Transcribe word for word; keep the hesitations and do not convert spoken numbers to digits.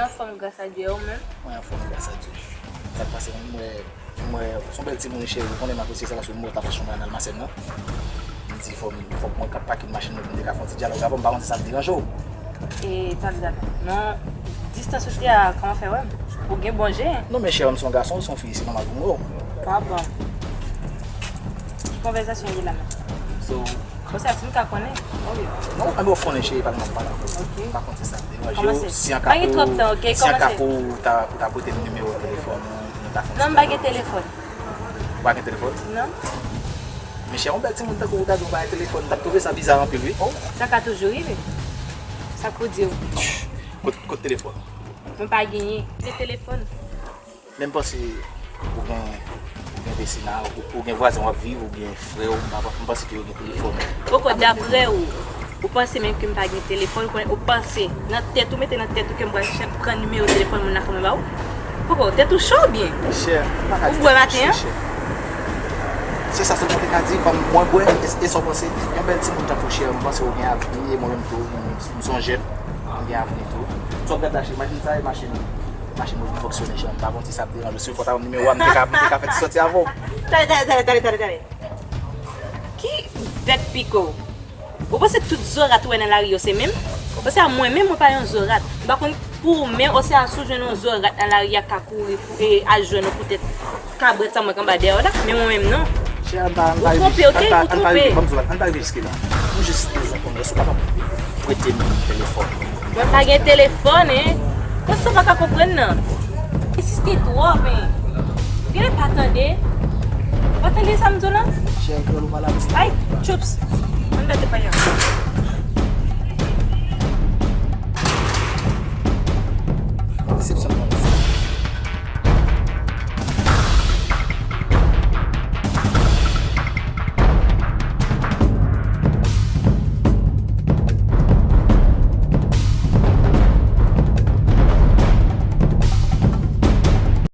Anfòm gras a Dye, ou menm? Mwen anfòm gras a Dye. Sa k pase, mwen, mwen, se yon bèl timoun cheri, ou konnen m apresye sa paske m wè w t ap fè chonm nan Almasèn nan. M di fò m, fòk mwen ka pake machin mwen pou m te ka fè yon ti dyalòg avè w, m pa konn si sa ap deranje w. E, tande, tande. Non, distans ou te a, kòman fè wè m? Ou gen bon je? Non, men cheri, m se yon gason, ou se yon fi, se nòmal pou m wè w. Pa bon. Ki konvèsasyon ye la menm? So, Konsa, si m ka konnen. Non, anben w konnen cheri, pa nan pale ankò. Ok. M pa konn si sa ap deranje w. Kòmanse. Si an ka pou, si an ka pou, ou ta, ou ta prete m nimewo telefòn ou, nou ta fè yon ti dyalòg. Non, m pa gen telefòn. Ou pa gen telefòn? Non. Men cheri, yon bèl timoun tankou ou ta di w pa gen telefòn, m t ap twouve sa biza anpil, wi. Sa ka toujou rive. Sa k pou di w? Kot, kot telefòn? Mwen pa genyen. Gen telefòn. Men m panse ou gen, ou gen vesina, ou, ou gen vwazen w ap viv, ou gen frè w, m pa, m panse ke yo gen telefòn. Poko, daprè ou, ou panse menm ke m pa gen telefòn, ou konnen, ou panse nan tèt ou, mete nan tèt ou ke m pral ch-, pran nimewo telefòn moun nan kanmenm ba ou? Poko, tèt ou cho oubyen? Chè, m pa ka di tèt mwen cho, chè. Ou bwè maten an? Se sa sèlman w te ka di, ban m, mwen bwè, e, e sa w panse? Yon bèl timoun tankou w chè, m panse w gen avni, e mwen menm tou, m, m se yon jèn, m gen avni tou. Sa w ap gad la, chè, machin sa, e machin Machin mwen vin fonksyone, chè, m pa konn si sa ap deranje w. Si w fò ta ban m nimewo a, m te ka, m te ka fè ti sòti avè w. Tande, tande, tande, tande, tande, tande. Ki bèt pike w? Ou panse tout zorat ou wè nan lari yo se menm? Ou panse a mwen menm, mwen pa yon zorat. M pa konn pou ou menm, oswa si w jwenn yon zorat nan lari a ka kouri pou, e, al jwenn ou poutèt kabrèt sa mwen k anba dèyè w la, men mwen menm non. Chè, ann pa, ann pa rive, ann pa, ann pa rive, ban m di w, ann pa rive jiske la. M jis bezwen konn èske w kapab prete m telefòn. Mwen pa gen telefòn, en. Kòman sa w pa ka konprann nan? Insiste twòp, en. Ou genlè pa tande. Ou pa tande sa m di w lan? Chè, anpil ou pale avèk sa. Ay, tchoups. Ann mete panya.